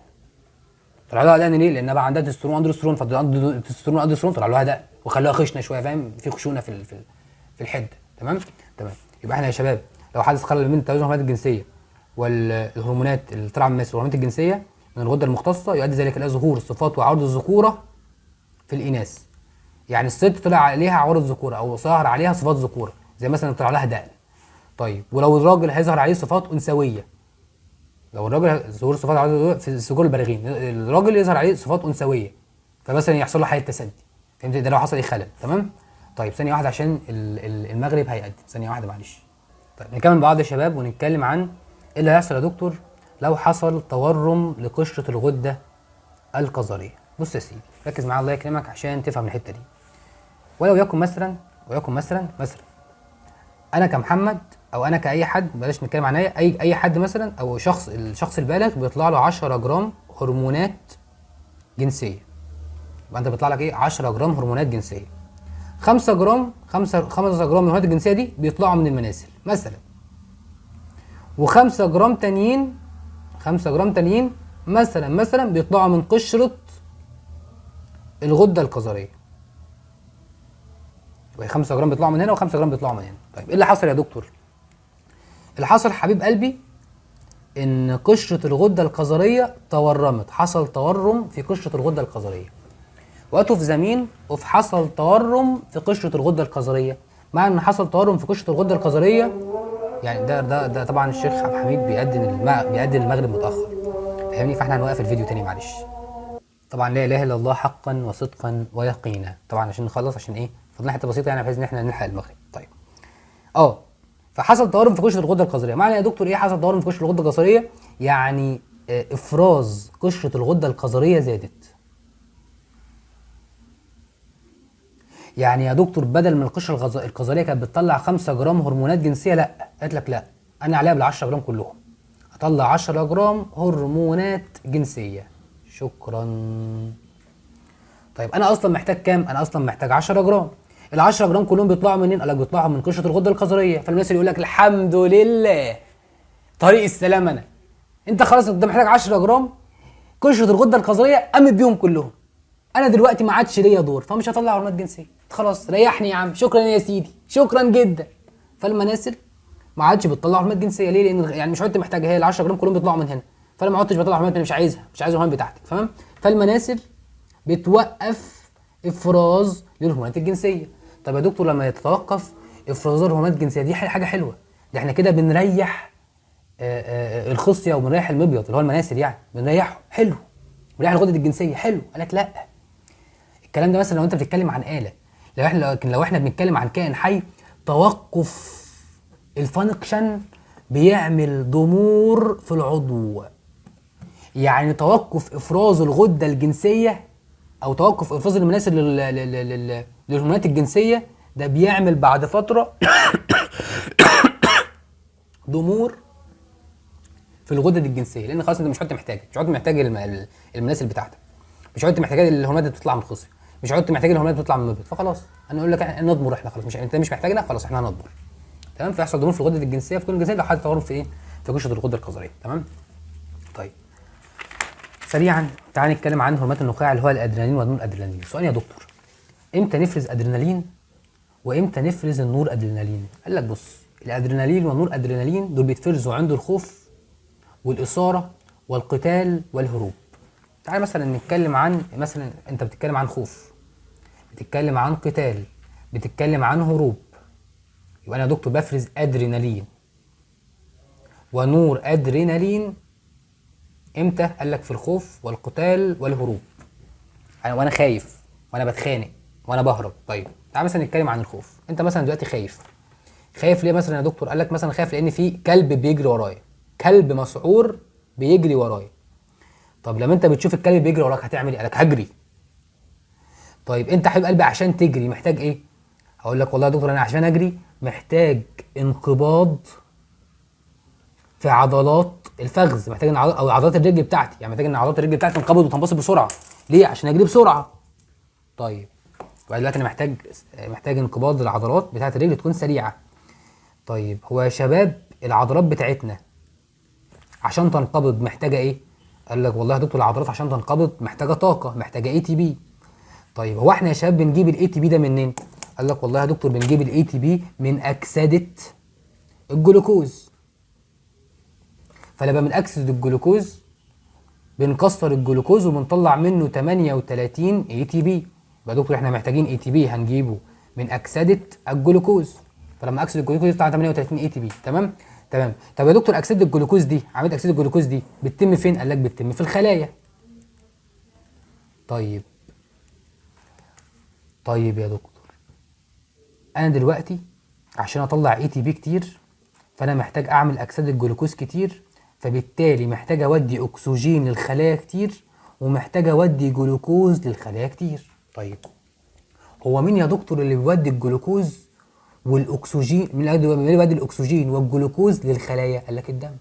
Speaker 1: طلع لها دقن ليه؟ لان بقى عندها تستوستيرون واندروستيرون، فالتستوستيرون واندروستيرون طلع لها دقن وخلاها خشنه شوية، فاهم؟ في خشونة في الحدة، تمام؟ تمام. يبقى احنا يا شباب لو حدث خلل من توازن الهرمونات الجنسية والهرمونات اللي طالعه من المثل والهرمونات الجنسية من الغدة المختصة يؤدي ذلك الى ظهور صفات وعوارض الذكورة في الاناث. يعني الست طلع عليها عوارض ذكوره او ظهر عليها صفات ذكوره، زي مثلا طلع لها دقن. طيب ولو الراجل هيظهر عليه صفات انثويه، لو الراجل ظهور صفات في الذكور البالغين، الراجل يظهر عليه صفات انثويه، فمثلا يحصل له حاله تثدي، فهمت؟ ده لو حصل ايه خلل. تمام. طيب ثانية واحدة عشان المغرب هيقدم، ثانية واحدة معلش. طيب نكمل بعض يا شباب ونتكلم عن ايه اللي هيحصل يا دكتور لو حصل تورم لقشره الغدة الكظريه. بص يا سيدي، ركز معايا الله يكرمك عشان تفهم الحتة دي. ولو يكن مثلا، ويكن مثلا انا كمحمد او انا كاي حد، بلاش نتكلم عن اي حد مثلا، او شخص، الشخص البالغ بيطلع له 10 جرام هرمونات جنسية. يبقى انت بيطلع لك ايه؟ 10 جرام هرمونات جنسية. 5 جرام 5 جرام من الهرمونات الجنسية دي بيطلعوا من المناسل مثلا، و5 جرام تانيين، 5 جرام تانيين مثلا بيطلعوا من قشرة الغدة الكظريه. يبقى 5 جرام بيطلعوا من هنا و5 جرام بيطلعوا من هنا. طيب ايه اللي حصل يا دكتور؟ اللي حصل حبيب قلبي ان قشرة الغدة الكظريه تورمت، حصل تورم في قشرة الغدة الكظريه. what of the mean of حصل تورم في قشرة الغدة الكظريه. مع ان حصل تورم في قشرة الغدة الكظريه، يعني ده طبعا الشيخ عبد الحميد بيأذن المغرب متاخر، فاهمني؟ فاحنا هنوقف الفيديو تاني معلش. طبعا لا اله الا الله حقا وصدقا ويقينا، طبعا عشان نخلص، عشان ايه؟ فضلنا حتة بسيطة يعني بحيث ان احنا نلحق المغرب. طيب فحصل تورم في قشرة الغدة الكظريه. معنى يا دكتور ايه حصل تورم في قشرة الغدة الكظريه؟ يعني افراز قشرة الغدة الكظريه زادت. يعني يا دكتور بدل من القشرة الكظريه كانت بتطلع 5 جرام هرمونات جنسية، لا، قالت لك لا، انا عليها بال 10 جرام كلهم، اطلع 10 جرام هرمونات جنسية. شكرا. طيب انا اصلا محتاج كام؟ انا اصلا محتاج 10 جرام. ال 10 جرام كلهم بيطلعوا منين؟ قال لك بيطلعوا من قشرة الغدة الكظريه. فالناس اللي يقول لك الحمد لله طريق السلام، انا انت خلاص انت محتاج 10 جرام، قشرة الغدة الكظريه قامت بيهم كلهم، انا دلوقتي ما عادش ليا دور، فمش هطلع هرمونات جنسية، خلاص ريحني يا عم، شكرا يا سيدي، شكرا جدا. فالمناسل ما عادش بتطلع هرمونات جنسية. ليه؟ لان يعني مش عدت محتاجها، هي ال 10 جرام كلهم بيطلعوا من هنا، فانا ما عدتش بطلع هرمونات، انا مش عايزها، مش عايز الهرمونات بتاعتك، تمام؟ فالمناسل بتوقف افراز للهرمونات الجنسية. طب يا دكتور لما يتوقف افراز الهرمونات الجنسية دي حاجة حلوة، ده احنا كده بنريح الخصيه وبنريح المبيض اللي هو المناسل، يعني بنريحه، حلو، بنريح الغدد الجنسية، حلو. قال لك لا، الكلام ده مثلا لو انت بتتكلم عن آلة، لو احنا بنتكلم عن كائن حي، توقف ال function بيعمل ضمور في العضو. يعني توقف افراز الغدة الجنسية او توقف افراز المناسل للهرمونات الجنسية ده بيعمل بعد فترة ضمور في الغدد الجنسية، لان خلاص انت مش عدت محتاج، مش عدت محتاج المناسل بتاعتك، مش عدت محتاج الهرمونات اللي بتطلع من الخصيه، مش عدت محتاج الهرمونات اللي بتطلع من المبيض، فخلاص انا اقول لك نضمر احنا خلاص، مش انت مش محتاجنا، خلاص احنا هنضمر. تمام؟ فيحصل ضمور في الغدد الجنسية، في كل الجنسية لو حصل تورم في ايه؟ في قشرة الغدة الكظريه. تمام؟ طيب سريعا تعال نتكلم عن هرمونات النخاع اللي هو الادرينالين والنور ادرينالين. سؤال يا دكتور، امتى نفرز ادرينالين وامتى نفرز النور ادرينالين؟ قال لك بص، الادرينالين والنور ادرينالين دول بيتفرزوا عند الخوف والاثارة والقتال والهروب. تعال مثلا نتكلم عن، مثلا انت بتتكلم عن خوف، بتتكلم عن قتال، بتتكلم عن هروب، يبقى انا يا دكتور بفرز ادرينالين ونور ادرينالين امتى؟ قال لك في الخوف والقتال والهروب، انا وانا خايف وانا بتخانق وانا بهرب. طيب تعال مثلا نتكلم عن الخوف. انت مثلا دلوقتي خايف، خايف ليه مثلا يا دكتور؟ قال لك مثلا خايف لان في كلب بيجري ورايا، كلب مسعور بيجري ورايا. طب لما انت بتشوف الكلب بيجري وراك هتعمل ايه؟ قال لك هجري. طيب انت حبيب قلبي عشان تجري محتاج ايه؟ هقول لك والله يا دكتور انا عشان اجري محتاج انقباض في عضلات الفخذ، محتاج ان او عضلات الرجل بتاعتي، يعني محتاج ان عضلات الرجل بتاعتي تنقبض وتنبسط بسرعة. ليه؟ عشان اجري بسرعة. طيب يبقى دلوقتي انا محتاج انقباض العضلات بتاعت الرجل تكون سريعة. طيب هو يا شباب العضلات بتاعتنا عشان تنقبض محتاجه ايه؟ قال لك والله يا دكتور العضلات عشان تنقبض محتاجه طاقة، محتاجه ATP. طيب هو احنا يا شباب بنجيب ال ATP ده منين؟ قال لك والله يا دكتور بنجيب ال ATP من اكسده الجلوكوز. فلما بنأكسد الجلوكوز بنكسر الجلوكوز وبنطلع منه 38 ATP. يبقى دكتور احنا محتاجين ATP هنجيبه من اكسده الجلوكوز، فلما اكسد الجلوكوز يطلع 38 ATP. تمام تمام. طب يا دكتور اكسده الجلوكوز دي، عملية اكسده الجلوكوز دي بتتم فين؟ قال لك بتتم في الخلايا. طيب طيب يا دكتور انا دلوقتي عشان اطلع ATP كتير فانا محتاج اعمل اكسده الجلوكوز كتير، فبالتالي محتاج اودي اكسجين للخلايا كتير ومحتاج اودي جلوكوز للخلايا كتير. طيب هو مين يا دكتور اللي بيودي الجلوكوز والاكسجين؟ مين اللي بيودي الاكسجين والجلوكوز للخلايا؟ قال لك الدم.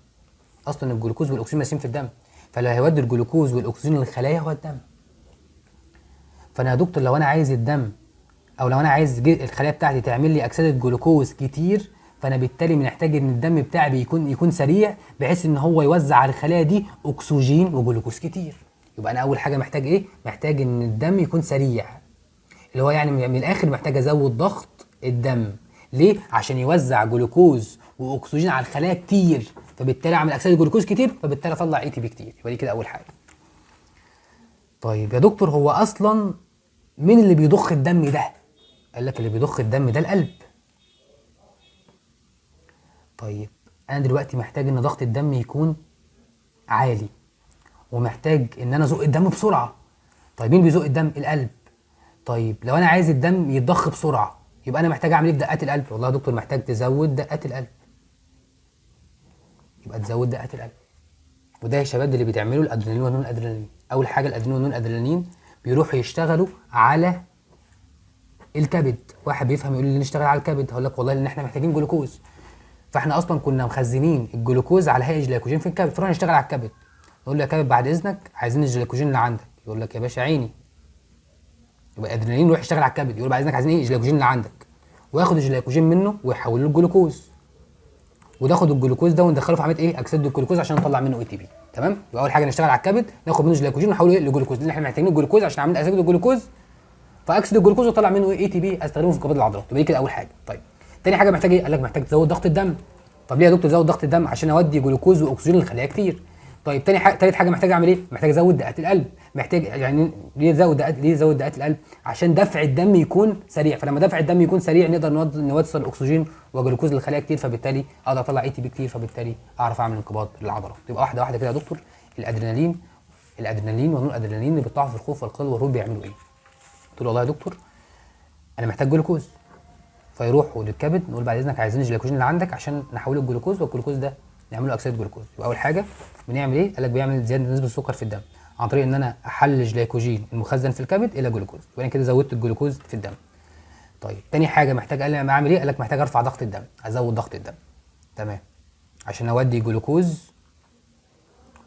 Speaker 1: اصلا الجلوكوز والاكسجين ماشيين في الدم، فاللي هيودي الجلوكوز والاكسجين للخلايا هو الدم. فانا يا دكتور لو انا عايز الدم او لو انا عايز الخلايا بتاعتي تعمل لي اكسده جلوكوز كتير، فانا بالتالي محتاج ان الدم بتاعي يكون سريع بحيث ان هو يوزع على الخلايا دي اكسجين وجلوكوز كتير. يبقى انا اول حاجة محتاج ايه؟ محتاج ان الدم يكون سريع، اللي هو يعني من الاخر محتاج ازود ضغط الدم. ليه؟ عشان يوزع جلوكوز واكسجين على الخلايا كتير، فبالتالي اعمل اكسده جلوكوز كتير، فبالتالي اطلع ATP كتير. يبقى دي كده اول حاجة. طيب يا دكتور هو اصلا مين اللي بيضخ الدم ده؟ قال لك اللي بيضخ الدم ده القلب. طيب انا دلوقتي محتاج ان ضغط الدم يكون عالي ومحتاج ان انا ازق الدم بسرعة. طيب مين بيزق الدم؟ القلب. طيب لو انا عايز الدم يتضخ بسرعة يبقى انا محتاج اعمل ايه في دقات القلب؟ والله يا دكتور محتاج تزود دقات القلب. يبقى تزود دقات القلب. وده يا شباب اللي بتعمله الادرينالين والنون ادرينالين. اول حاجة الادرينالين والنون ادرينالين بيروحوا يشتغلوا على الكبد. واحد بيفهم يقول لي نشتغل على الكبد، هقول لك والله ان احنا محتاجين جلوكوز، فاحنا اصلا كنا مخزنين الجلوكوز على هيئة جلايكوجين في الكبد، فنروح نشتغل على الكبد. نقول له يا كبد بعد اذنك عايزين الجلايكوجين اللي عندك، يقول لك يا باشا عيني. يبقى ادرينالين يروح يشتغل على الكبد، يقول بعد اذنك عايزين ايه؟ الجلايكوجين اللي عندك، وياخد الجلايكوجين منه ويحوله للجلوكوز، وناخد الجلوكوز ده وندخله في عملية ايه؟ اكسده الجلوكوز عشان نطلع منه ATP. تمام؟ يبقى اول حاجة نشتغل على الكبد، ناخد منه جلايكوجين ونحوله ايه؟ لجلوكوز، لان احنا محتاجين الجلوكوز عشان نعمل اكسده الجلوكوز، فاكسد الجلوكوز وطلع منه ايه؟ ATP استخدمه في انقباض العضلات. يبقى دي كده اول حاجة. طيب تاني حاجة محتاج ايه؟ قال لك محتاج تزود ضغط الدم. طب ليه يا دكتور زود ضغط الدم؟ عشان اودي جلوكوز واكسجين للخلايا كتير. طيب تاني حاجة، تالت حاجة محتاج اعمل ايه؟ محتاج ازود دقات القلب. محتاج يعني ليه ازود دقات، ليه ازود دقات القلب؟ عشان دفع الدم يكون سريع، فلما دفع الدم يكون سريع نقدر نوصل اكسجين وجلوكوز للخلايا كتير، فبالتالي اقدر اطلع ATP كتير، فبالتالي اعرف اعمل انقباض للعضلات. يبقى واحدة واحدة كده يا دكتور. الادرينالين والنور ادرينالين اللي بيطلعوا في الخوف والقلق والهروب بيعملوا ايه؟ قلت له والله يا دكتور انا محتاج جلوكوز، فيروحوا للكبد نقول بعد اذنك عايزين الجلوكوجين اللي عندك عشان نحوله الجلوكوز، والجلوكوز ده نعمله اكسيد جلوكوز. يبقى اول حاجة بنعمل ايه؟ قال لك بيعمل زيادة نسبه السكر في الدم عن طريق ان انا احلل الجليكوجين المخزن في الكبد الى جلوكوز، يبقى انا كده زودت الجلوكوز في الدم. طيب تاني حاجة محتاج، قال لي اعمل ايه؟ قال لك محتاج ارفع ضغط الدم، ازود ضغط الدم. تمام، عشان اودي جلوكوز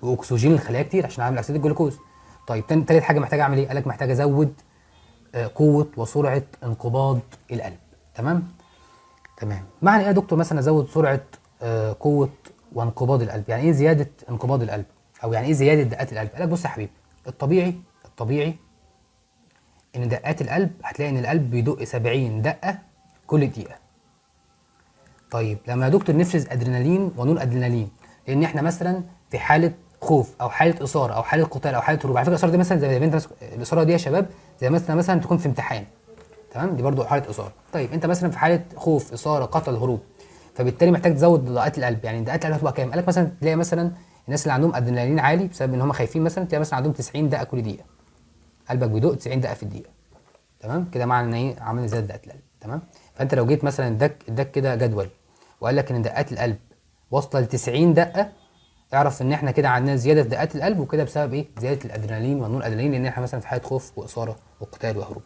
Speaker 1: واكسجين للخلايا كتير عشان اعمل اكسيد الجلوكوز. طيب تالت حاجة محتاج اعمل ايه؟ قال لك محتاج ازود قوة وسرعة انقباض القلب. تمام تمام. معنى ايه يا دكتور مثلا ازود سرعة قوة وانقباض القلب؟ يعني ايه زيادة انقباض القلب؟ او يعني ايه زيادة دقات القلب؟ قال لك بص يا حبيبي، الطبيعي ان دقات القلب هتلاقي ان القلب بيدق 70 دقه كل دقيقة. طيب لما يا دكتور نفرز ادرينالين ونور ادرينالين، لان احنا مثلا في حاله خوف او حاله اثاره او حاله قتال او حاله هروب. على فكرة الاثارة دي مثلا زي ما انت الاثارة دي يا شباب زي مثلا تكون في امتحان، تمام، دي برضو حاله اثاره. طيب انت مثلا في حاله خوف، اثاره، قتل، هروب، فبالتالي محتاج تزود دقات القلب. يعني دقات القلب هتبقى كام؟ قال لك مثلا تلاقي مثلا الناس اللي عندهم ادرينالين عالي بسبب ان هم خايفين مثلا تلاقي مثلا عندهم 90 دقه كل دقيقة، قلبك بيدق 90 دقه في الدقيقة. تمام كده، معنى ان ايه؟ عملنا زيادة دقات القلب. تمام، فانت لو جيت مثلا اداك كده جدول وقال لك ان دقات القلب واصله ل 90 دقه، اعرف ان احنا كده عندنا زيادة في دقات القلب، وكده بسبب ايه؟ زيادة الادرينالين والنور ادرينالين، لان احنا مثلا في حاله خوف واثاره وقتال وهروب.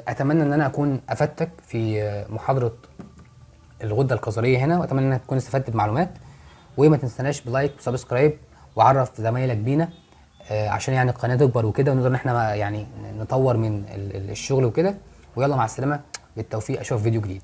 Speaker 1: اتمنى ان انا اكون افدتك في محاضرة الغدة الكظريه هنا، واتمنى انك تكون استفدت بمعلومات، وما تنساناش ب like و subscribe، وعرف زمايلك بينا عشان يعني القناة تكبر وكده، ونقدر ان احنا يعني نطور من الشغل وكده. ويلا مع السلامة، بالتوفيق، اشوف فيديو جديد.